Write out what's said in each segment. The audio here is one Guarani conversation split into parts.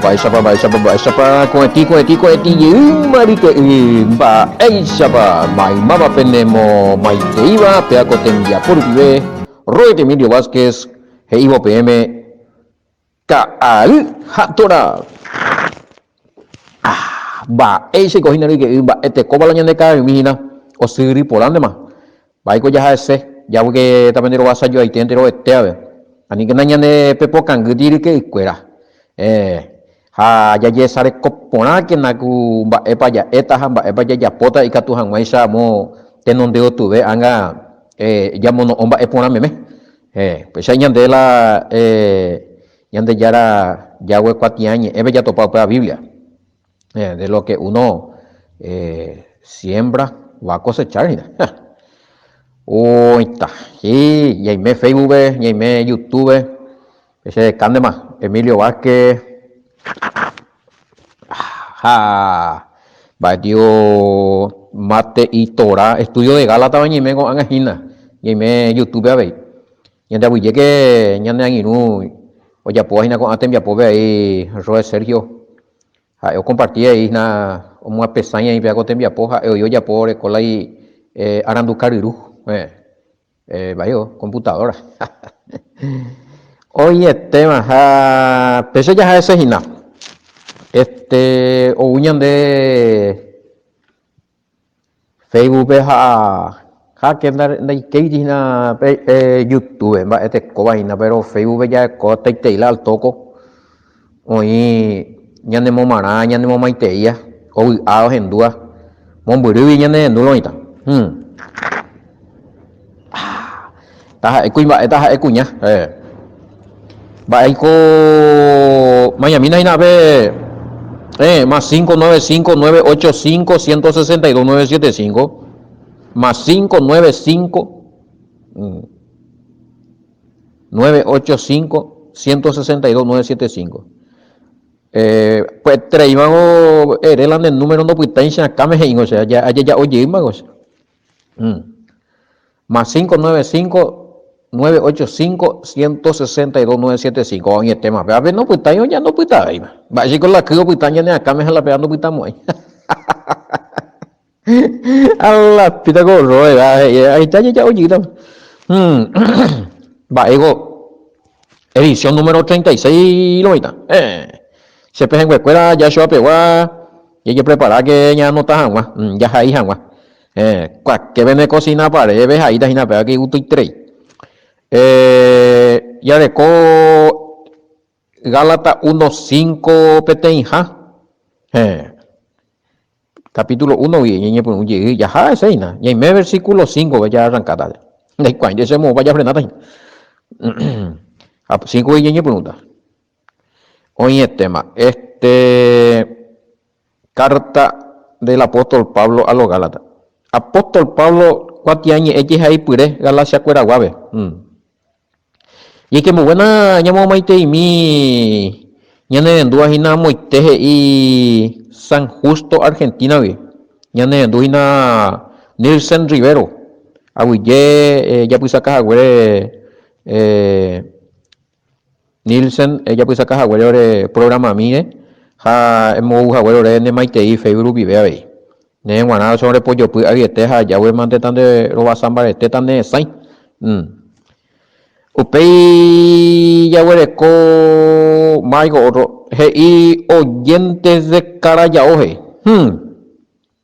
Mba'éichapa, mba'éichapa, mba'éichapa, ko'ẽtĩ, ko'ẽtĩ, ko'ẽtĩ jeýma ryke'y, mba'éichapa maymáva penemomaiteíva péa ko tembiapo rupive, Roy Emilio Vázquez he'ívo peẽme ka'ay ha tora. Ah, mba'éichaiko hína ryke'y, mba'etekópa la ñande ka'aymi hína, osyry porãntema. Mba'éiko jaha'ese, jávoke ta pende rovasa joaite enterovete ave. Aníkena ñande pepokangy ryke'ykuéra. Héẽ, ha jajesareko porãkena ku mba'épa ja'éta ha mba'épa jajapóta ikatu hag̃uáicha amo tenonde otuve ág̃a jamono'õ mba'e porã meme. Héẽ, upéicha ñande la Ñandejára Yahweh kuatiañe'ẽpe jatopa upéva Biblia. De lo que uno siembra va a cosechar hína. Oĩta. Sí, ñaime Facebook-pe, ñaime YouTube-pe. Che kándema, Emilio Vázquez. Ha mba'e tio Mate y Torá, Estudio de Gálatava ñaime ko'ág̃a hína. Ñaime YouTube-pe avei. Ñande aguyjéke ñane angirũ ojapóva hína ko'ã tembiapópe avei Roe Sergio. Ha'e okomparti avei hína omoapesãi avei péva ko tembiapo, ha'e oĩ ojapo oreko la aranduka ryru, mba'éiko, computadora. Oĩetéma ha péicha jaha'ese hína. Este ou ñande Facebook-pe ha háke ndaikéiri hína pe YouTube-pe mba'e tekóva hína péro Facebook-pe jarekóva taitei la al tóko oĩ ñanemomarã ñanemomaiteíva ovy'a ohendúva mombyrýgui ñanerendu la oĩta. Taha'e kuimba'e taha'e kuña. Mba'éiko mañamína hína pe más 595 985 162 975 más 595 985 162 975 Pya'etereívango ere la nde número ndopytái che akãme he'íngo che ajeja'o jeýmango che. Más 595 985 162 975 oĩetéma pévape ndopytái oja ndopytavéima. Mba'éichaiko la ky opyta ñane akãme ha la péva ndopytamo'ãi. Alapíta ko rróga he'i ahecha jeja'o jeýtama. Mba'éiko edición número 36 roĩta. Che pehẽnguekuéra Jashoapegua jajepreparáke ñaanota hag̃ua, jahai hag̃ua. Héẽ, kuake pene kosina parépe ha'íta hína péva ke igustoiterei. Eh, jareko Gálatas 1, 5 peteĩha. Héẽ, capítulo 1-gui ñañepyrũ jey jaha hese hína. Ñaime versículo 5-pe jaarrankáta. Ndaikuaáinte che moõpa jafrenáta hína. Ha 5-gui ñañepyrũta. Oĩetéma. Este. Carta del apóstol Pablo a los Gálatas. Apóstol Pablo kuatiañe'ẽ jehaipyre Galaciakueraguápe. Jaikemboguéna ñamomaiteimi ñanerendúva hína amoite he'i San Justo Argentina-gui. Ñanerendu hína Nilsen Rivero. Aguyje japysaka haguére Nielsen, ejapysaka haguére ore programamíre ha embovu haguére ore ne maitei Facebook rupive avei. Ne g̃uarã che orepojopy aryete ha ajáguemante ta nde rovasa mbarete ta ne resãi. Upéi jaguereko máviko ótro he'i oyentes de Carayao he'i.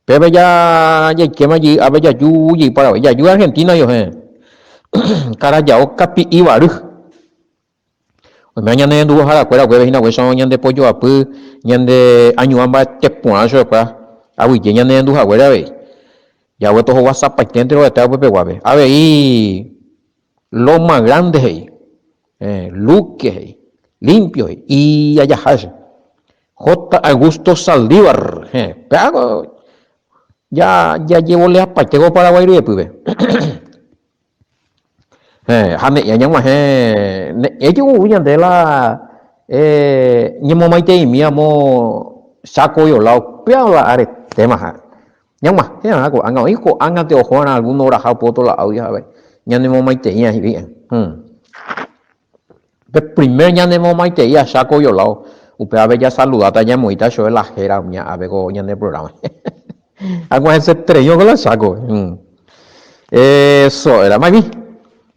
Pépe ja jaikéma jey ápe jaju jey Paraguái. Jaju Argentina yohẽ. Karajao kapi'i vary. Oime ñane renduharakuéra upépe hína upéicha ñande pojoapy, ñande añuã mba'ete porã chupekuéra. Aguyje ñane rendu haguére avei. Jahue tohovasapaite enterovete upepeguápe. Avei Loma Grande he'i. Luque he'i. Limpio he'i. Ijajaha che. J. Augusto Saldívar, héẽ, péako ja jajevoleapaite ko Paraguái ryepýpe. Héẽ, ha ne'ĩa ñag̃uahẽ, ne'ẽ je'u ñande la ñemomaiteimi amo Cháko violáo, péva la aretéma ha'e. Ñag̃uahẽva'erã ko'ág̃a, oĩ ko'ág̃ante ohova'erã algún oraha upe otro lado jave, ñanemomaiteíva hi'ýi. Pe primer ñanemomaitei Cháko violáo. Upévape jasaludáta ñamoĩta chove la héra umía ápe ko ñande programa. Aguahẽsetereíva ko la Cháko. Eso era. Mami,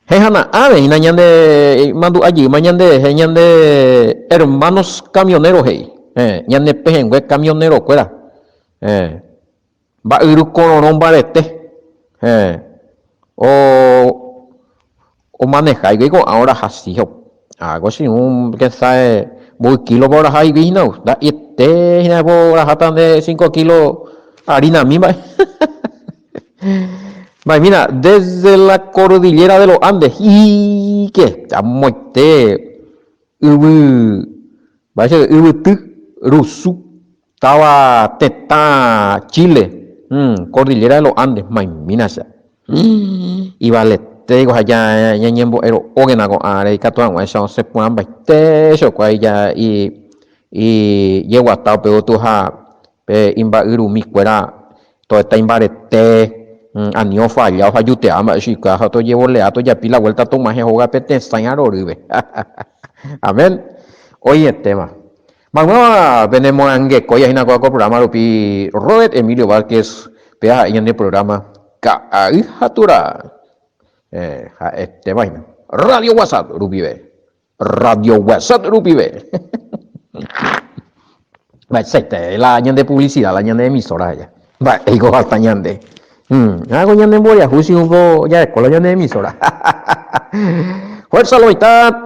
heha'ãve hína ñande mandu'a jeýma ñande rehe ñande hermanos camioneros he'i. Ñane pehẽngue camionero-kuéra. Mba'yru kororõ mbarete. Héẽ. O omaneháigui ko'ã oraha si ha ko che irũ kesáe mboy kílopa oraha hikuái hína ou. Nda'iete hína po oraháta nde cinco kílo harinami mba'e. Mba'emína, desde la cordillera de los Andes, hiike, amoite yvy, mba'éicha yvyty rusu. Táva tetã Chile, Cordillera de los Andes, maimína che. Ivaletéiko ha ñañembo'ero'ókena ko'ãre ikatu hag̃uáicha osẽ porãmbaite chokuái ijeguata upe gotyo ha pe imba'yrumi kuéra toeta imbarete, ani ofalla ohajute'a mba'e chuikuaa ha tojevolea tojapi la vuelta tog̃uahẽ hógape tesãi ha rorýpe. Amén. Oĩetéma. Maymáva pene morangekói hína kóva ko programa rupi Robert Emilio Vázquez péva ha'e ñande programa Ka'ay ha Tura ha'etéva hína Radio WhatsApp rupive Radio WhatsApp rupive Mba'eichaite la ñande publicidad la ñande emisora aja mba'éiko falta ñande ha ko ñande mboriahu si ko jareko la ñande emisora Fuerza lo mitad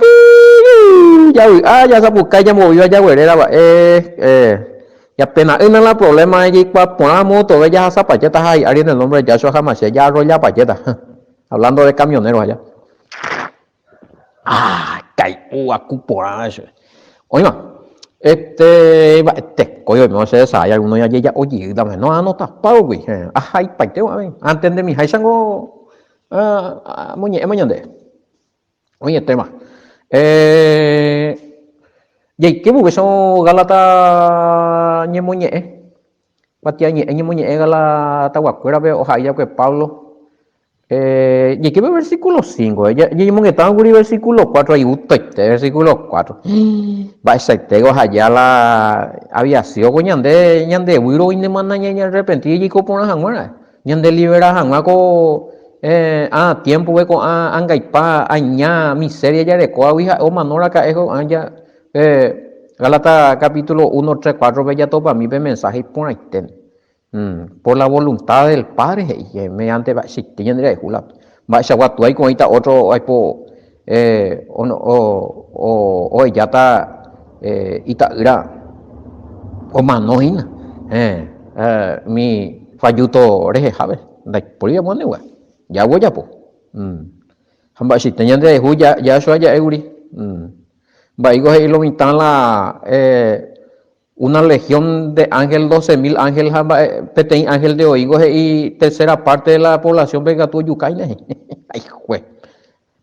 javy'a jasapukái jambovíva jagueréra mba'e japena'ỹna la problema jaikuaa porã motove jahasapajéta ha hi'ári en el nombre de Yahshua Hamashiach jaarrollapajéta hablando de camionero aja Ah, kai'u aku porã che. Oĩma. Este, mba'etekói oime che desahái alguno jajeja'o jeýta, no anotapágui. Ahaipaite avei. Antendemiháichango amoñe'ẽma ñande. Oĩetéma. Eh, jaike vove che Gálata ñemoñe'ẽ. Kuatiañe'ẽ ñemoñe'ẽ Galataguakuérape ohai va'ekue Pablo. Jaike pe versículo 5, ñañemongetáva kuri versículo 4, aigustoite versículo 4. Mba'eichaite ohaja la aviación ko ñande ñande výro oinéma nañañearrepentí jaiko porã hag̃ua ra'e. Ñande libera hag̃ua ko ágã tiempo-pe ko'ã angaipa, aña, miseria jarekóvagui ha'e omano raka'e ko'ã ja pe Gálatas capítulo 1, 3, 4-pe jatopami pe mensaje iporãite. Por la voluntad del Padre he'i, mediante mba'eichaite ñande rayhu la mba'eichagua túa oĩta otro aipo ohejáta ita'ýra omano hína umi fajúto rehehápe, ndaipóri amoanegua, jávo ojapo. Ha mba'eichaite ñande rayhu Yahshua ja'ékuri. Mba'éiko he'i lo mitã la Una legión de ángel, doce mil ángel ha mba'e, peteĩ ángel de oĩngo he'i tercera parte de la población pe katu ojuka hína he'i. Ay jue.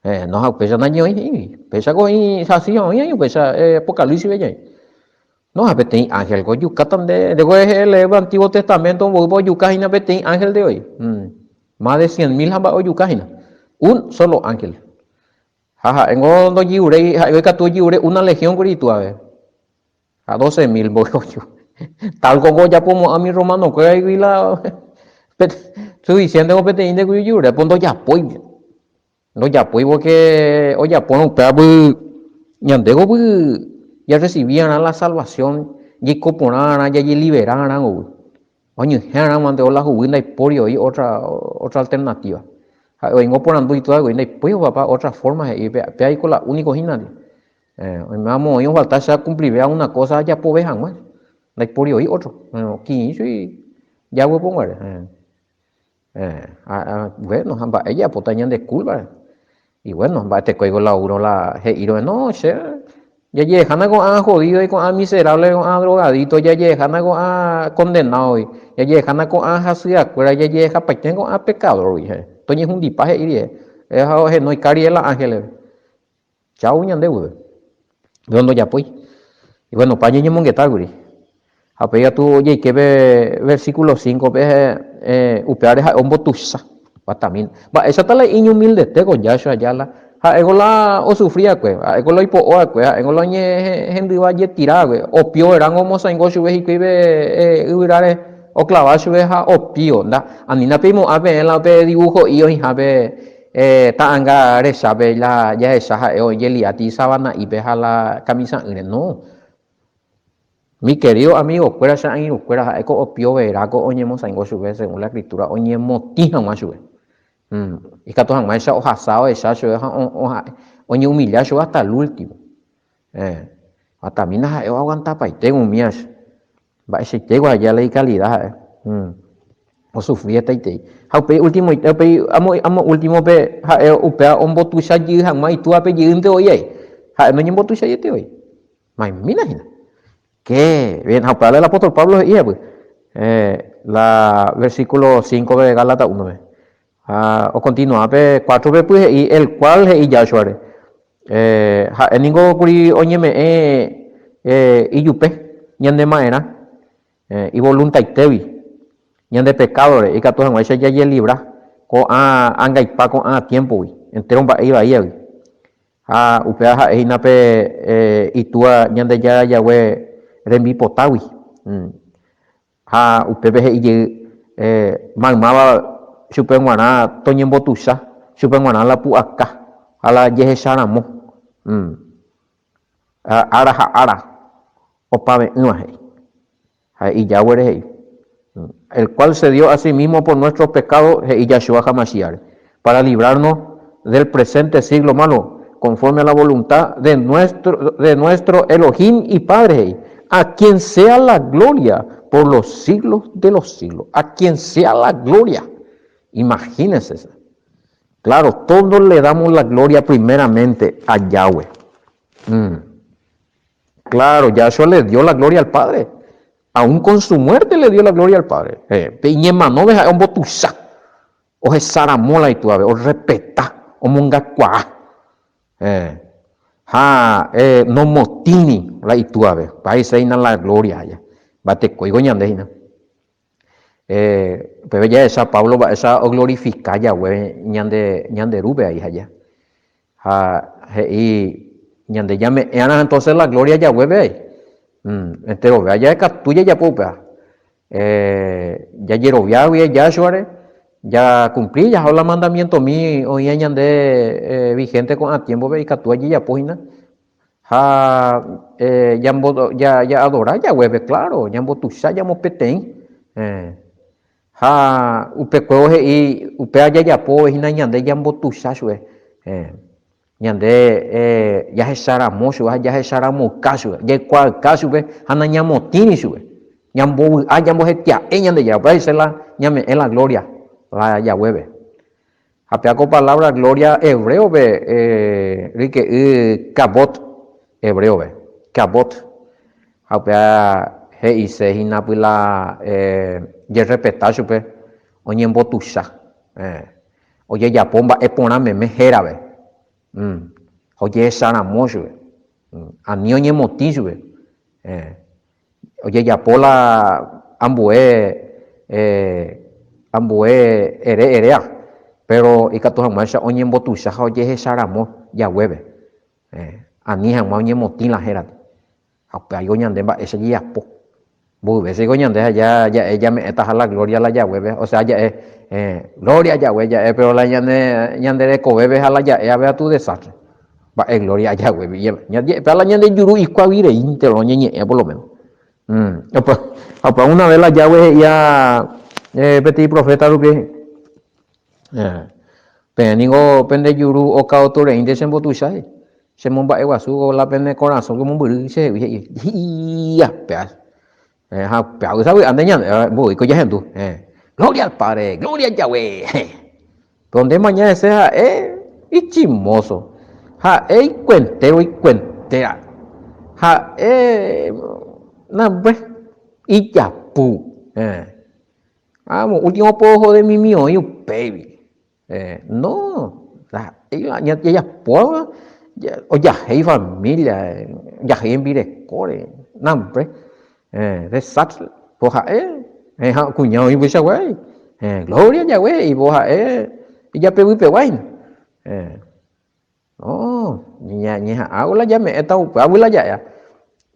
Eh, no ha upéicha nañeoĩ he'i. Péicha ko oĩ hasy oĩ oĩ upéicha eh, Apocalipsis pe ñaĩ. No ha peteĩ ángel ko ojukáta nde, nde ko elee Antiguo Testamento mboýpa ojuka hína peteĩ ángel de oĩ. Mm. Más de cien mil ha mba'e ojuka hína. Un solo ángel. Ha ha'éngo ndojiuréi, ha'éngo ikatu ojiure una legión kuri itúape. Ha 12.000 mboy oju. Tal como ojapomo'ã umi romano-kuéraigui la suficiente ko peteĩnte kuri ojurure, po ndojapói. Ndojapói porque ojapórõ upéva py ñandéko py jarrecibi arã la salvación, jaiko porã arã, jajelibera arã kógui. Oñyhẽ arã mante la huguy ndaipóri oĩ otra otra alternativa. Ha'e oĩngo porandu itúagui ndaipói opapa otra forma he'i péa iko la único hína. Oiméramo oĩ ofalta che akumplive una kósa ajapove hag̃ua, ndaipóri oĩ ótro. Okirirĩ chugui jaguepoguare. Buéno, ha mba'e jajapóta ñande kúlpare. Y buéno, mba'etekóiko la oúrõ la he'írõ, no, che jajehejána ko'ã jodídogui, ko'ã miserable, ko'ã drogadicto, jajehejána ko'ã condenádogui, jajehejána ko'ã hasyvakuéra, jajehejapaite ko'ã pekadórgui, toñehundipa he'i rire, ha ohenoika rire la ángeles. Cháu ñande guive. Péro ndojapói. Y bueno, pa ñañemongeta kuri. Ha upéi katu ojeike pe versículo 5-pe upévare ha'e ombotuicha. Guatamína. Mba'éichata la iñumildete ko Yahshua Yala. Ha'éko la osufri va'ekue, ha'éko la oipo'o va'ekue, ha'éko la oñehendyva jetira va'ekue. Opío verángo omosãingo chupe hikuái pe yvyráre, oklava chupe ha opío. Nda, anína peimo'ã peẽ la pe divuho'i oĩha pe ta'anga rechápe la jahecha ha'e oĩ jeliáti savana'ípe ha la kamisa'ỹre. No. Mi querido amigo-kuéra, che angirũkuéra, ha'éko opío veráko oñemosãingo chupe según la escritura oñemotĩ hag̃ua chupe. Ikatu hag̃uáicha ohasa ohecha chupe ha oñeumilla chupe hasta el último. Atamína ha'e oaguantapaite umíva che. Mba'eichaitéko aja la ikalida ha'e. Osufri hetaitei. Ha upéi ultimoite, upéi amo, amo últimope ha'e upéva ombotuicha jey hag̃ua itúvape jeýnte voi ai. Ha'e noñembotuichaiete voi. Maimína hína. Qué bien. Ha upéva el apóstol Pablo he'i hepy. La versículo 5 de Gálatas 1-pe. Ha okontinua pe 4-pe py he'i, el cual he'i Yahshua-re. Ha'e ningo kuri oñeme'ẽ ijupe ñane ma'erã ivoluntaitégui ñande pekádore ikatu hag̃uáicha jajelibra ko'ã angaipa ko'ã tiémpogui, entéro mba'e ivaíagui. Ha upéva ha'e hína pe Itúa Ñandejára Yahweh rembipotágui. Ha upépe he'i jey maymáva chupe g̃uarã toñembotuicha, chupe g̃uarã la pu'aka ha la jehecharamo ára ha ára opave'ỹva he'i. Ha Iyahweh he'i, El cual se dio a sí mismo por nuestros pecados, he'i Yahshua HaMashiach-re, para librarnos del presente siglo malo, conforme a la voluntad de nuestro, de nuestro Elohim y Padre, he'i, a quien sea la gloria por los siglos de los siglos. A quien sea la gloria. Imagínense. Claro, todos le damos la gloria primeramente a Yahweh. Mm. Claro, Yahshua le dio la gloria al Padre. Aún con su muerte le dio la gloria al Padre. Eh, pe iñemanóve ha'e ombotuicha, ohesaramo la itúape, orrespeta, omongakuaa. Eh, ha eh, nomotĩri la itúape. Upéva hína la gloria aja. Mba'etekóiko ñande hína. Eh, upépe jahecha Pablo mba'éicha oglorifika jague ñande, ñande Rúpe ahí aja. Ha he'i, Ñande ñame'ẽ'arã entonces la gloria Yahweh-pe ai. Enterove ja'ekatu jajapo upéva. Jajerovia guive Yahshua-re, jakumpli jaha la mandamientomi oĩva ñande vigente ko'ã tiempo-pe ikatúva jajapo hína. Ha ja'adora Yahweh-pe, claro, ñambotuicha, ñamopeteĩ. Ha upekuévo he'i, Upéva jajapóve hína ñande ñambotuicha chupe, ñande jahecharamo chupe ha jahecharamouka chupe, jaikuaauka chupe ha nañamotĩri chupe, ñambovy'a, ñambohetia'e Ñandejára, upéva he'ise la ñame'ẽ la gloria la Yahweh-pe. Ha péva ko palabra gloria hebréope ryke'y kabot, hebréope, kabot. Ha upéva he'ise hína py la jerrespeta chupe, oñembotuicha, ojejapo mba'e porã meme hérape, ha ojehecharamo chupe, ani oñemotĩ chupe. Ojejapo la ambue ambue ere eréa, péro ikatu hag̃uáicha oñembotuicha ha ojehecha ramo jaguépe, ani hag̃ua oñemotĩ la hérape. Ha upéva ñande mba'éicha jajapo. Mboyve che ko ñande ha ja'e jame'ẽtaha la gloria la jaguépe, osea ja'e gloria jague ja'e, péro la ñande ñande rekovépe ha la ja'e avei tu desastre. Mba'e gloria jaguépe Péva la ñande juru ikuavi reínte roñeñe'ẽ por lo menos. Ha opa una vez la Yahweh he'ía peteĩ profeta rupi, Peẽ ningo pende juru okaoto reínte chembotuicha, he'i. Chemomba'eguasu ko la pene korasõ mombyry chehegui, he'i. Hi'a péva. Ha upévagui savy'ánte ñande, mboýiko jahendu. Gloria al Padre, gloria a Yahweh. Péro nde maña hese ha'e ichismoso, ha'e ikuentéro ikuentéra, ha'e nambue ijapu. Amo último pohode mimi oĩ upégui. No, ndaha'éiva jajapóva ojahéi familia, ojahéi hembirekóre, nambre, desastre, po ha'e ha kuña oĩ upeichagua he'i, gloria Yahweh he'i po ha'e ijapeguypegua hína. No, ñañeha'ãvo la ñame'ẽta upévagui la ja'éva.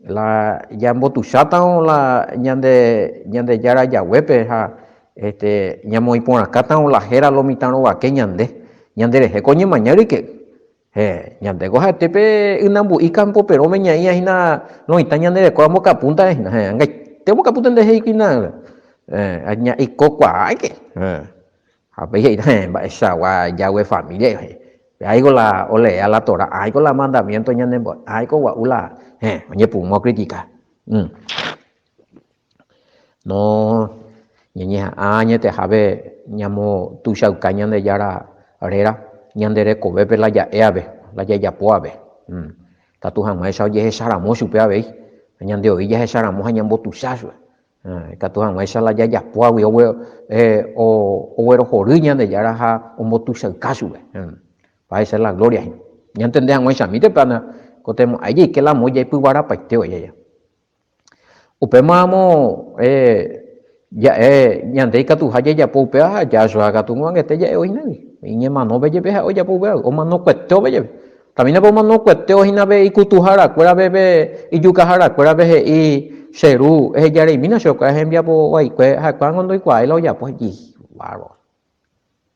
La ñambotuichátarõ la ñande Ñandejára Jaguépe ha este ñamoĩ porãkátarõ la héra lo mitã rovake ñande, ñanderehe ko ñemaña ryke'y. Héẽ, ñandéko ha'ete pe ynambu'i campo perõme ñaĩva hína lo mitã ñande reko ambokapúntare hína. Héẽ, angaite ombokapúnte nde he'i hína. Héẽ, ñaikokuaáke. Héẽ. Ha upéi he'íta, Héẽ, mba'eichagua Yahweh familia he'i. Pe áiko la oleea la Torá, áiko la mandamiento ñanembo'e, áiko gua'u la, héẽ, oñepyrũma ocritica. Mm. No, ñañeha'ã añetehápe ñamotuichauka Ñandejára réra ñande rekovépe la ja'évape, la jajapóvape. Mm. Ikatu hag̃uáicha ojehecharamo chupe avei, ñande voi jahecharamo ha ñambotuicha chupe. Ikatu hag̃uáicha la jajapóagui oguerohory Ñandejára ha ombotuichauka chupe. Va'éicha la gloria hína. Ñantende hag̃uaichamínte pe ana ko temo'ãi jaike la amo jaipyguarapaite voi aja. Upémaramo ja'e ñande ikatuha jajapo upéva ha Joshua katu ko'ag̃aite ja'e oĩnagui. Iñemanópe jepe ha'e ojapo upéva, omanokuetépe jepe. Tamína pe omanokuetévo hína pe ikutuharakuérape pe ijukaharakuérape he'i, Che ru, ehejareimína che okuéra hembiapo vaikue, ha'ekuérango ndoikuaái la ojapo, he'i, Bárbaro.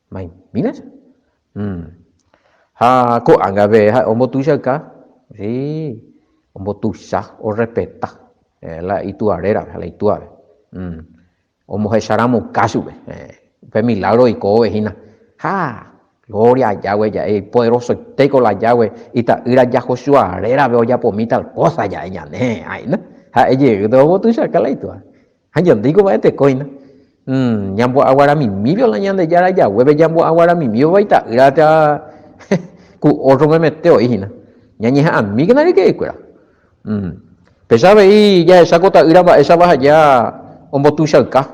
Maimína che. Ha ko'ág̃a pe ha'e ombotuichauka, sí, ombotuicha, orrespeta la itúa rérape, la itúape. Omohecharamoka chupe. Upe milagro oikove hína. Ha! Gloria a Yahweh ja'e, ipoderosoitéko la Yahweh, ita'ýra Yahoshua rérape ojapomi tal cosa ja'e ñane, aína. Ha'e jeýnte ombotuichaka la itúa. Ha ñandéiko mba'eteko hína. Ñambo'aguaramimívo la Ñandejára Yahweh-pe, ñambo'aguaramimívo ita'ýra térã ku ótro memete oĩ hína. Ñañeha'ãmíkena ryke'ykuéra. Péicha avei jahecha ko ta'ýra mba'éichapa haja ombotuichauka,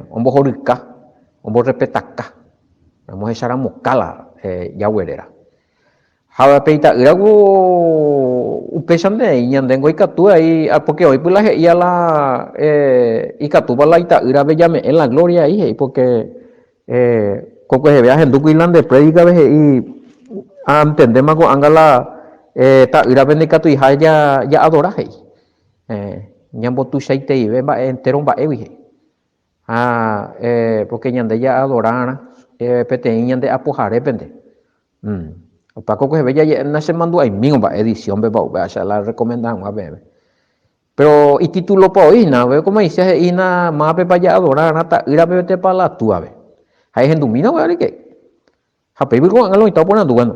ombohoryka, omborrespetaka, omohecharamoka la jagueréra. Ha pe ita'ýra ku upéichante aĩ ñandéngo ikatu ai, pórke oĩpy la he'íva la ikatúpa la ita'ýrape jame'ẽ la glória ai he'i pórke Ko kueheve ahendúkuri la nde prédikape he'i, Antendéma ko'ág̃a la Ta'ýrape ndaikatuiha ja'adora, he'i. Ñambotuichaiteive mba'e entéro mba'égui, he'i. Ha pórke ñande ja'adorarã peteĩ ñande Apoharépente. Opa ko kueheve jaje'e nachemandu'aimíngo mba'e edición-pepa upéva che la arrekomenda hag̃ua peẽme. Péro ititulopa oĩ hína, upépe ko Moisés he'i hína mávapepa ja'adora va'erã ta'ýrape térãpa la túape. Ha ehendumína upéva reke. Ha péipe ko'ág̃a lo oĩta oporandu, bueno,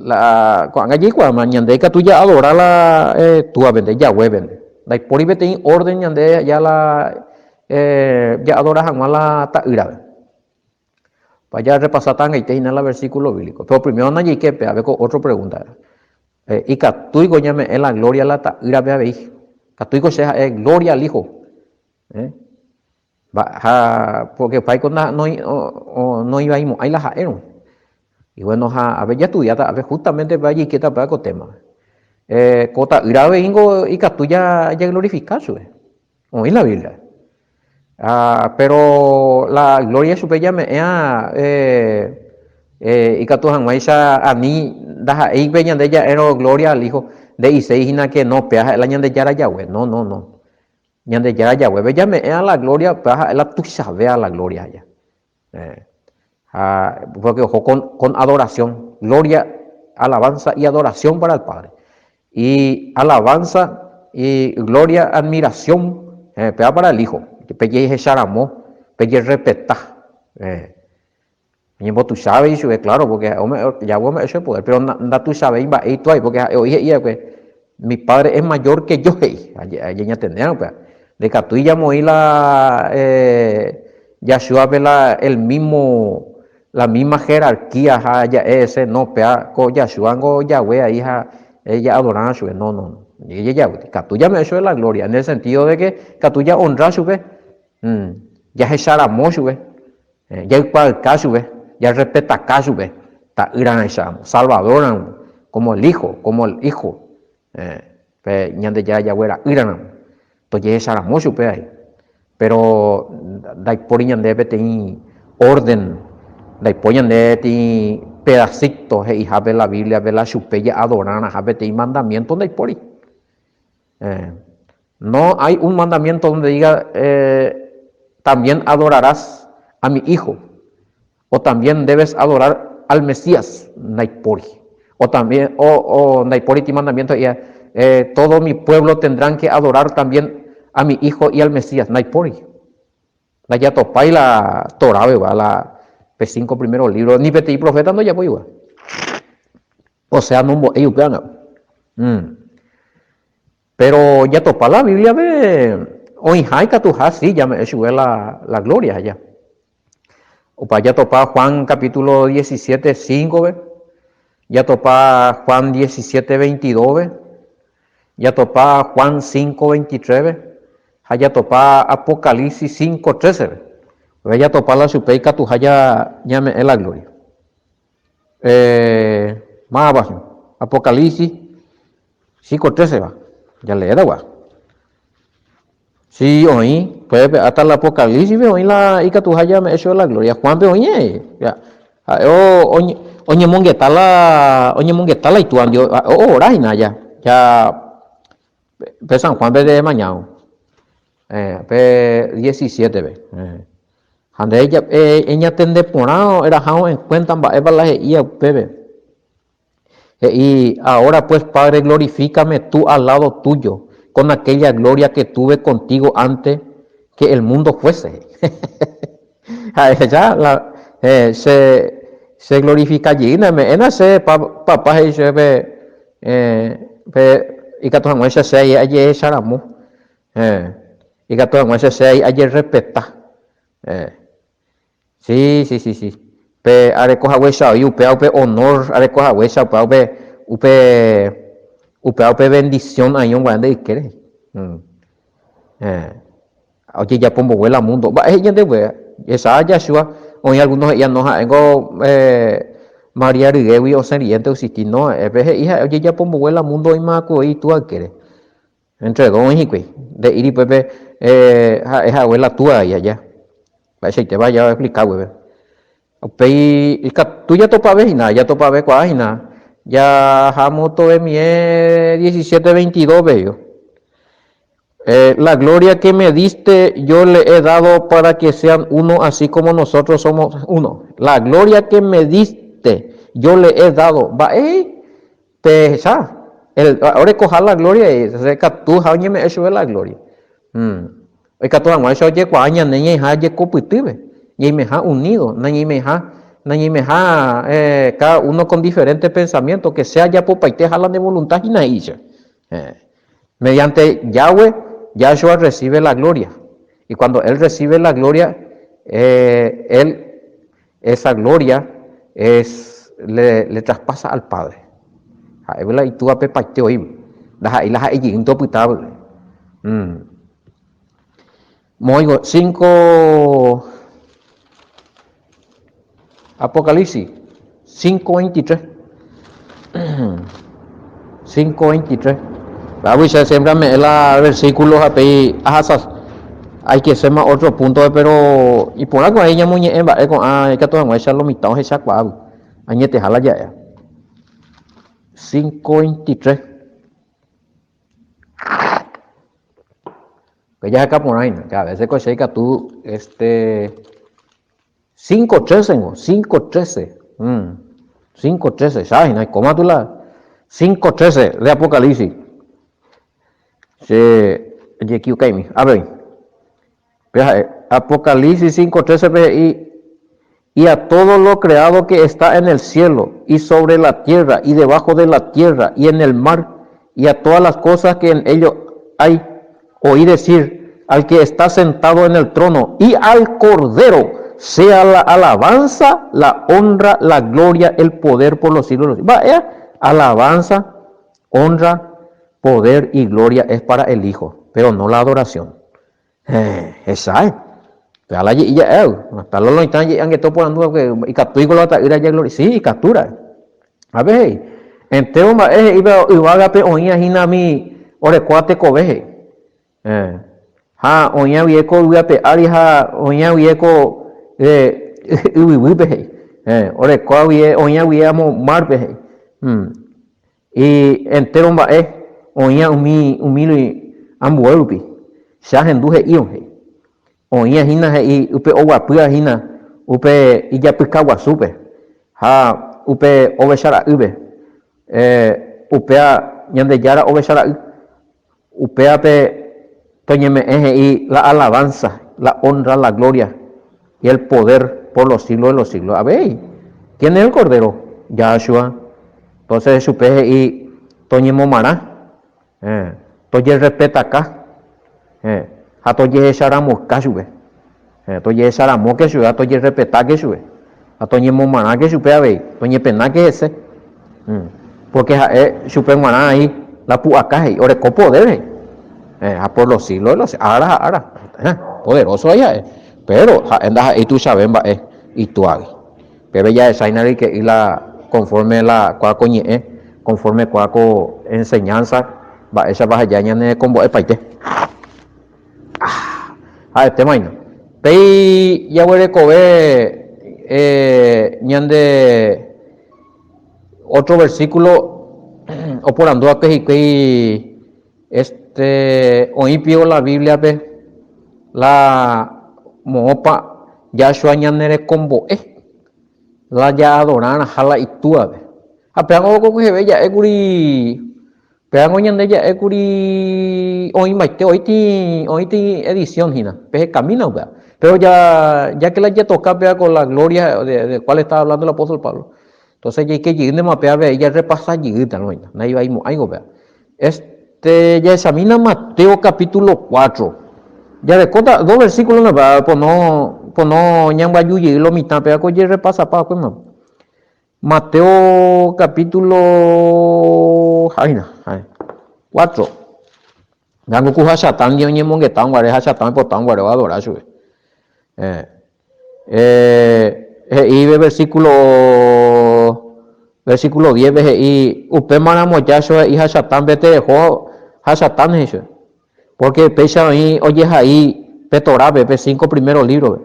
la ko'ág̃a jaikuaáma ñande ikatu ja'adora la túapente, Yahwépente. Ndaipóri peteĩ órden ñande ja la ja'adora hag̃ua la ta'ýrape. Pa jarrepasáta angaite hína la versículo bíblico. Péro primero ndajaike pévape ko ótro pregúnta. Ikatúiko ñame'ẽ la gloria la ta'ýrape avei. Ikatúiko che ha'e gloria al Hijo. Ha porque upéiko noĩvaimo'ãi la ha'érõ. Y bueno, ha ave jastudiáta ave justamente péva jaikéta péva ko témape. Ko ta'ýra aveíngo ikatu jaglorifika chupe. Oĩ la Biblia. Ah, péro la glória chupe ñame'ẽva ikatu hag̃uáicha ani ndaha'éi pe ñande ja'érõ gloria al Hijo, nde'iséi hína ke no, péva ha'e la Ñandejára Yahweh. No, no, no. Ñandejára Yahweh-pe ñame'ẽva la gloria, péva ha'e la tuichavéva la gloria aja. Ha porque oho con, con adoración, gloria, alabanza y adoración para el Padre. Y alabanza y gloria, admiración, péva para el Hijo, pejehecharamo, pejerrespeta. Oñembotuicha avei chupe, claro, porque ha'e ome'ẽ, Yahweh ome'ẽ chupe poder, pero ndatuichavéi mba'e ituái, porque ha'e oĩ he'i va'ekue, Mi padre es mayor que yo, he'i. Ñañatendérõ upéva. Ndaikatúi ñamoĩ la Yahshua-pe la el mismo, la misma jerarquía ha ja'e hese, no, péva ko Yahshua niko Yahweh aí ha ja'adorarã chupe. No, no, no. Ikatu ñame'ẽ chupe la gloria, en el sentido de que ikatu ja'onrra chupe, jahecharamo chupe. Jaikuaauka chupe, jarrespetaka chupe, Ta'ýrarãicha ramo, Salvador ramo, como el Hijo, como el Hijo, pe Ñandejára Yahweh Ra'ýra ramo, tojehecha ramo chupe avei. Péro ndaipóri ñandéve peteĩ órden, ndaipóri ñandéve peteĩ. pedacito he'ihápe la Biblia-pe la chupe ja'adorarãha peteĩ mandamiento ndaipóri. No hay un mandamiento donde diga también adorarás a mi hijo o también debes adorar al Mesías, ndaipóri. O también o, o ndaipóri ti mandamiento he'íva todo mi pueblo tendrán que adorar también a mi hijo y al Mesías, ndaipóri. Ndajatopái la Torá-pegua, la pe cinco primero libro, ni peteĩ profeta ndojapóigua. Osea nombo'éi upéva. Péro jatopa la Bíbliape oĩha ikatuha si jame'ẽ chupe la glória aja. Opa jatopa Juan capítulo 17, 5-pe, jatopa Juan 17, 22-pe, jatopa Juan 5, 23-pe ha jatopa Apocalipsis 5, 13-pe. Upéva jatopa la chupe ikatuha ñame'ẽ la glória. Mávapa hína? Apocalipsis 5:13-va, jaleétagua. Si oĩ, upépe hasta la Apocalipsis-pe oĩ la ikatuha ñame'ẽ chupe la gloria. Juan-pe oĩ ha'e oñemongeta la oñemongeta la itúa ndive, ha'e oora hína ja, ja pe San Juan-pe remañávo, pe 17-pe. Ha nde eñatende porã erahárõ en cuenta mba'épa la he'íva upépe. He'i, Ahora pues, Padre, glorifícame tú al lado tuyo, con aquella gloria que tuve contigo antes que el mundo fuese. Ha ehecha la che che glorifica jeýna, eme'ẽna che papá he'i chéve pe ikatu hag̃uáicha che ajehecha ramo. Ikatu hag̃uáicha che ajerrespeta. Sí, sí, sí, sí. Pe areko haguéicha oĩ upéva upe honor areko haguéicha upéva upe upe upéva upe bendición aĩ oguahẽ nde ykére. Ojejapo mbogue la mundo. Mba'e he'i ñande upéva? Esa Yahshua oĩ algunos he'íva no ha'éngo María ryégui osẽ riénte oexisti. No, pe he'i ha'e ojejapo mbogue la mundo oĩma kuri itúva ykére. Entre dos oĩ hikuái, nde'íri upépe ha'e hague la túa ai aja. Mba'eichaitépa aja oexplika guéve. Upéi ikatu jatopave hína, jatopavekuaa hína. Jaha motovemie 17, 22 pe he'ívo. La gloria que me diste yo le he dado para que sean uno así como nosotros somos uno. La gloria que me diste yo le he dado. Mba'e he'i? Pehecha, el orekoha la gloria rekatu ha oñeme'ẽ chupe la gloria. Oikatu hag̃uáicha ojekuaa ñane ñaĩha jekopytýpe, ñaimeha unido, nañaimeha, nañaimeha cada uno con diferente pensamiento, que sea japopaite ha la nde voluntad hína he'ícha. Mediante Yahweh, Yahshua recibe la gloria. Y cuando él recibe la gloria, él, esa gloria es, le, le traspasa al Padre. Ha'égui la itúvape paite oĩva. Ndaha'éi la ha'e jeýnte opytáva. Moõigo, 5 Apocalipsis 5:23. 5:23. Aguicha siempre ame'ẽ la versículo ha péi ahasa aikeséma otro punto pero iporã ko'ã ñamoñe'ẽ mba'e ko'ã ikatu hag̃uáicha lo mitã ohechakuaágui añeteha la ja'éva. 5:23. Pe jaheka porã hína, que a veces ko che ikatu este 5:13 ngo, 5:13. 5:13, cha hína, aikóma tu la 5:13 de Apocalipsis. Che ajekiukaimi. A ver. Pe ha'e, Apocalipsis 5:13 pe he'i, Y a todo lo creado que está en el cielo, y sobre la tierra, y debajo de la tierra, y en el mar, y a todas las cosas que en ello hay, oí decir al que está sentado en el trono, y al Cordero, sea la alabanza, la honra, la gloria, el poder por los siglos de los siglos. Mba'e alabanza, honra, poder y gloria es para el Hijo, pero no la adoración. Héẽ, hesãi. Péva la je'i ja'évagui. Hasta lo loitã je'i angete oporandu va'ekue, ikatúiko la ta'ýra jaglori. Sí, ikatu ra'e. Ha pe he'i, entéro mba'e he'i pe yvágape oĩva hína umi orekóva tekove he'i. Héẽ. Ha oĩva guive ko yvy ape ári ha oĩva guive ko yvyguýpe he'i. Orekóva guive, oĩva guive amo márpe, he'i. Y entéro mba'e oĩva umi umi ambue rupi, che ahendu he'írõ, he'i. Oĩva hína he'i upe oguapýva hína upe ijapyka guasúpe ha upe ovecha ra'ýpe, upéva Ñandejára ovecha ra'y. Upévape toñeme'ẽ he'i la alabanza, la honra, la gloria y el poder por los siglos de los siglos. Avei, ¿quién es el Cordero? Yahshua. Entonces chupe he'i toñemomarã, tojerrespetaka ha tojehecharamoka chupe. Tojehecharamóke chupe ha tojerrepetáke chupe, ha toñemomarãke chupe avei, toñepenáke hese. Pórke ha'e chupe g̃uarã aĩ la pu'aka he'i, oreko podér he'i. Ha por los siglos de los ára ha ára. Poderóso aĩ ha'e. Péro ha'e ndaha'éi tuichave mba'e Itúagui. Pépe jahecháina ryke'y la conforme la kua ko ñe'ẽ, conforme kua ko enseñanza mba'éichapa heja ñanerekombo'epaite. Ha'etéma hína. Péi jaguerekove ñande ótro versíkulo oporandu va'ekue hikuái este oĩ pio la Bíbliape la moõpa Yahshua ñanerekombo'e la jaadorarãha la Itúvape. Ha péva ko kueheve ja'e kuri Pévango ñande ja'e kuri oĩmbaite, oĩti, oĩti edición hína, pehekamína upéva. Pero ya, ya que la jetoka péva con la gloria de, de cual estaba hablando el apóstol Pablo, entonces jaike jeýntema péva avei jarrepasa jeýta, no, naivaimo'ãiko péva. Este, jahechamína Mateo capítulo 4. Jarekóta dos versículos nde, pono, pono ñambyaju jey lo mitã péva ko jerrepasapa va'ekuéma. Mateo capítulo háina, ha'e, cuatro. Ngango ku Hasatán ndive oñemongeta guare, Hasatán oipota guare oadora chupe. Eh, eh, he'i pe versículo versículo 10 pe he'i upémaramo Yahshua he'i Hasatánpe tereho Hasatán he'i chupe. Porque péicha oĩ ojehai pe Torápe, pe cinco primero libro-pe.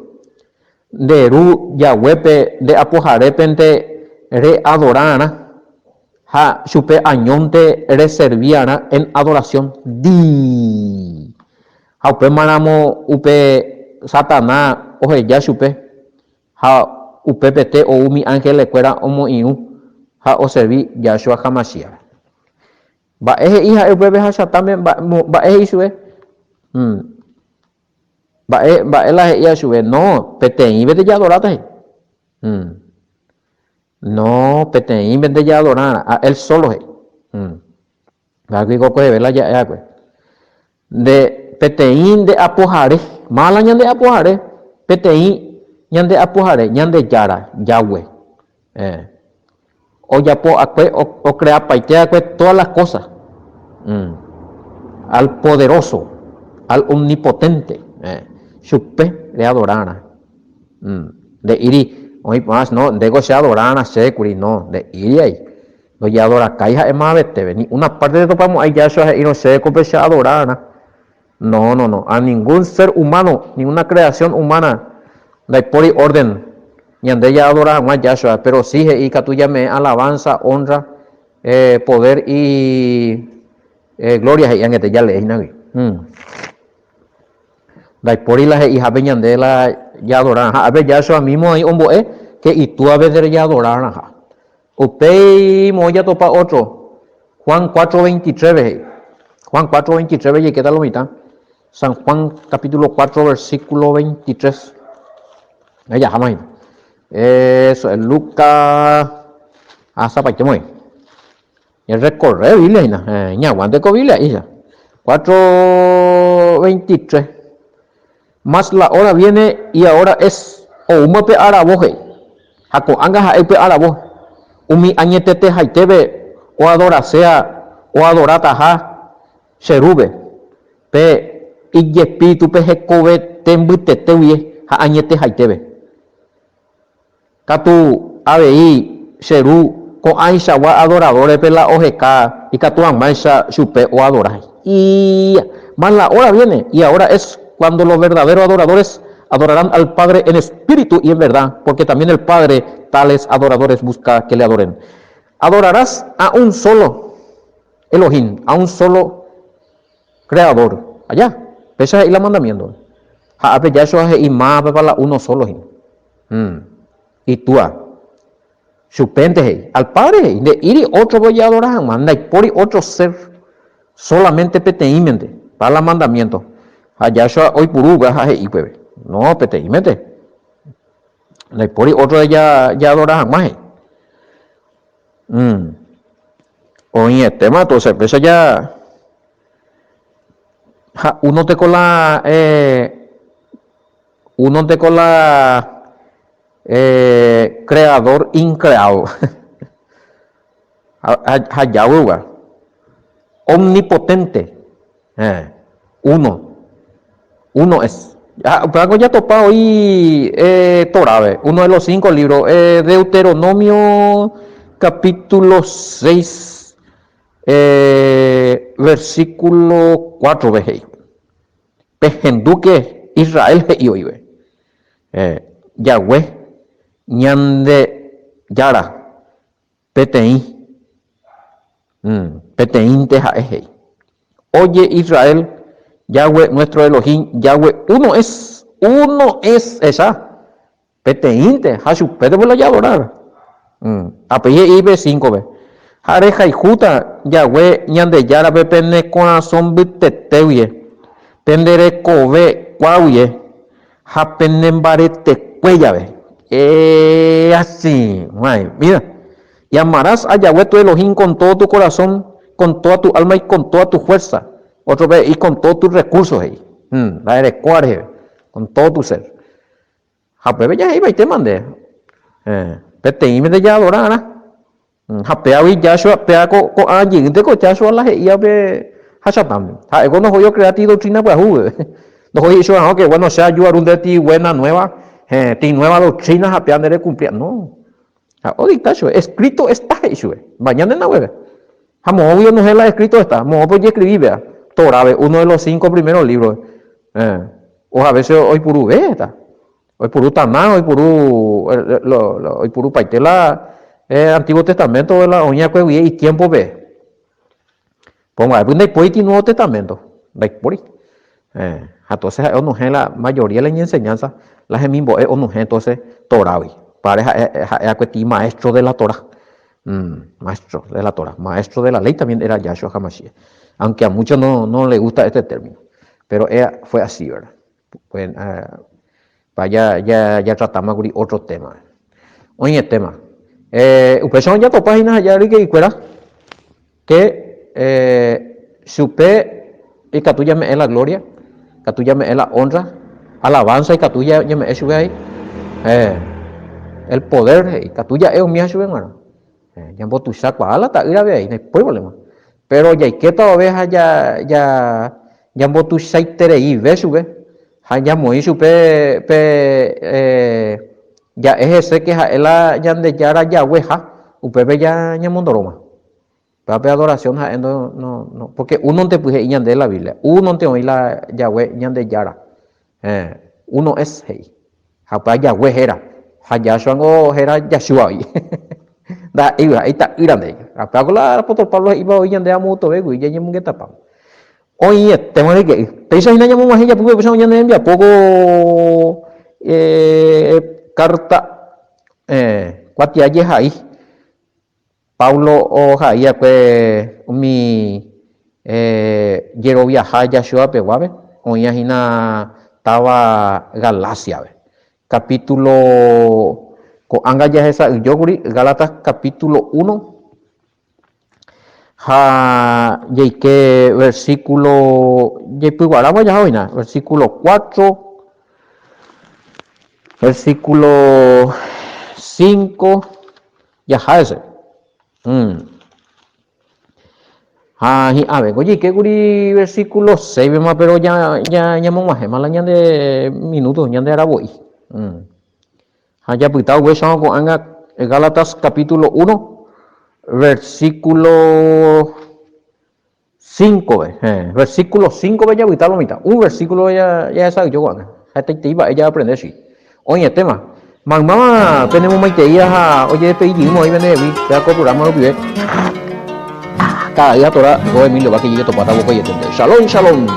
Nde Ru Yahweh-pe nde Apoharépente readorarã ha chupe añónte reserviarã en adoración. Di. Ha upémaramo upe Satana oheja chupe, ha upepete ou umi ángelekuéra omoirũ ha oservi Yahshua HaMashiach-pe. Mba'e he'i ha'e upépe ha Satánpe mba'e he'i chupe? Mba'e, mba'e la he'íva chupe? No, peteĩvente jaadoráta he'i. No, peteĩvente jaadorarã, a él solo he'i. Mba'égui ko kueheve la ja'e va'ekue. Nde, peteĩ nde apohare, máva la ñande apohare? Peteĩ ñande apohare, Ñandejára, Yahweh. Ojapo akue, ocreapaite akue todas las cosas. Al poderoso, al omnipotente, chupe readorarã. Nde'íri, oĩ porã, no, ndéko che adorarã che kuri, no, nde'íri ai. Ndojeadorakái ha'e maveteve, ni una parte ndetopamo'ãi Yahshua he'írõ chéve pe che adorarã. No, no, no, a ningún ser humano, ninguna creación humana ndaipóri orden ñande jaadora hag̃ua Yahshua, pero si he'i ikatu ñame'ẽ alabanza, honra, poder y gloria he'i angete jalee hínagui. Ndaipóri la he'ihápe ñande la jaadora ha ápe Yahshua mismo oĩ ombo'e que itúape nde rejeadorarãha. Upéi moõ jatopa ótro, Juan 4:23-pe he'i. Juan 4:23-pe jaikéta lo mitã. San Juan capítulo 4 versículo 23. Jaháma hína. Eso es Lucas. Ahasapaite moĩ. Recorre Biblia hína. Ñaguánte ko Biblia ícha. 4:23. Mas la hora viene y ahora es, oúma pe aravo he'i. Ha ko'ág̃a ha'e upe aravo, umi añetetehaitépe oadoraséa oadorataha che Rúpe, pe ijespíritupe hekovete mbytete guie ha añetehaitépe. Katu avei che Ru ko'ãichagua adoradórepe la oheka ikatu hag̃uáicha chupe oadora. Y mas la hora viene, y ahora es, cuando los verdaderos adoradores adorarán al Padre en espíritu y en verdad, porque también el Padre. tales adoradores busca que le adoren. Adorarás a un solo Elohim, a un solo Creador. Aja, péicha he'i la mandamiento. Ha ápe Yahshua he'i mávapepa la uno solo hína. Hmm. Itúa. Chupénte he'i. Al Padre he'i, nde'íri ótrope ojeadora hag̃ua, ndaipóri ótro ser, solamente peteĩmente, pa la mandamiento. Ha Yahshua oipuru upéva ha he'i upépe. No, peteĩmente. Ndaipóri ótro jaadora hag̃ua he'i. Hmm. Oĩetéma entonces péicha ja ha uno-nteko la eh, uno-nteko la eh, creador increado. Ha, ha javýva. Omnipotente. Eh, uno. Uno es. Ha upévako jatopa oĩ eh, Torápe, uno de los cinco libros. Eh, Deuteronomio capítulo 6, eh, versículo 4-pe he'i. Pehendúke Israel he'i oĩve. Eh, Yahweh, Ñandejára, Peteĩ, peteĩnte ha'e he'i. Oye Israel, Yahweh nuestro Elohim, Yahweh uno es, uno es, echa, peteĩnte, ha chupéte la jadorar. Apéi he'i pe 5-pe, Ha rehayhúta Yahweh Ñandejárape pene korasõ mbytete guie, pende rekove kua guie, Ha pene mbaretekue jave. Eeasĩ! Mira, y amarás a Yahweh tu Elohim con todo tu corazón, con toda tu alma y con toda tu fuerza. Ótrope he'i con todo tu recurso he'i. La erekóva reheve. Con todo tu ser. Ha upépe jaheipaitema nde. Peteĩmente jaadora arã. Ha péagui Yahshua, péa ko ko'ã jeýnte ko Yahshua la he'íva pe hachatãme. Ha'éko ndohói ocrea ti doctrina pyahu. Ndohói he'i chupe, ok, bueno, che aju aru nde ti buena nueva, heẽ, ti nueva doctrina ha péa nde recumplia. No. Ha odicta chupe, escrito está he'i chupe. Mañana gueve. Ha moõgui onohẽ la escrito está, moõpe ojescribi péa, Torápe, uno de los cinco primeros libros. Heẽ. O a veces oipuruve heta. Oipuru Taná, oipuru oipurupaite la Antiguo Testamento la oĩakue guie itiémpope. Ko mba'épy ndaipóiti Nuevo Testamento, ndaipóri. Ha entonces ha'e onohẽ la mayoría la iñenseñanza, la hemimbo'e onohẽ entonces Torágui. Upévare ha'e ha'eakue ti maestro de la Torá. Maestro de la Torá, maestro de la ley también era Yahshua HaMashiach. Aunque a muchos no, no le gusta este término, pero fue así, ¿verdad? Pa jatratáma kuri ótro téma. Oĩetéma. Upéicharõ jatopa hína ha ryke'ykuéra ke chupe ikatu ñame'ẽ la glória, ikatu ñame'ẽ la ónrra, alavansa ikatu ñame'ẽ chupe avei. El poder he'i, ikatu ja'e umíva chupe g̃uarã. Ñambotuichakuaa la ta'ýrape avei, ndaipóri provléma. Péro jaikéta vove ha ñambotuichaitereive chupe ha ñamoĩ chupe pe ja'e hese ke ha'e la Ñandejára Yahwehha, upépe ñamondoróma. Upéva pe adorasión ha'e no, pórke únontepy he'i ñande la Biblia, únonte oĩ la Yahweh Ñandejára. Héẽ, uno es, he'i. Ha upéva Yahweh héra. Ha Yahshua ngo héra Yahshua voi. Ndaha'éigui, ha'e ita'ýrante he'i. Ha upéva ko la apóstol Pablo he'íva voi ñande amotovégui ñañemongetapa. Oĩetéma ryke'y. Péicha hína ñamog̃uahẽ japýpe upéicha ñane rembiapo ko kárta kuatia jehai. Pablo ohai va'ekue umi jeroviaha Yahshua peguápe, oĩva hína táva Galáciape. Capítulo ko'ág̃a jahesa'ỹijókuri Gálatas capítulo uno ha jaike versículo jaipyguaráva jaha oĩna, versículo cuatro, versículo cinco. Jaha hese. Ha hi'ãvéko jaike kuri versículo 6-pema, péro ñamog̃uahẽma la ñande minúto, ñande aravo'i. Ha japyta upéicharõ ko'ág̃a Gálatas capítulo 1, versículo 5-pe. Héẽ, versículo 5-pe japyta lo mitã. Un versículo jahesa'ỹijo ko'ág̃a. Hetaitei mba'e jaaprende chugui. Oĩetéma. Maymáva penemomaiteíva ha ojedespedi jeýma oĩ pendehegui péva ko programa rupive. Ka'ay ha Tora, ko Emilio Vázquez jetopáta vokoietente. Shalom, shalom!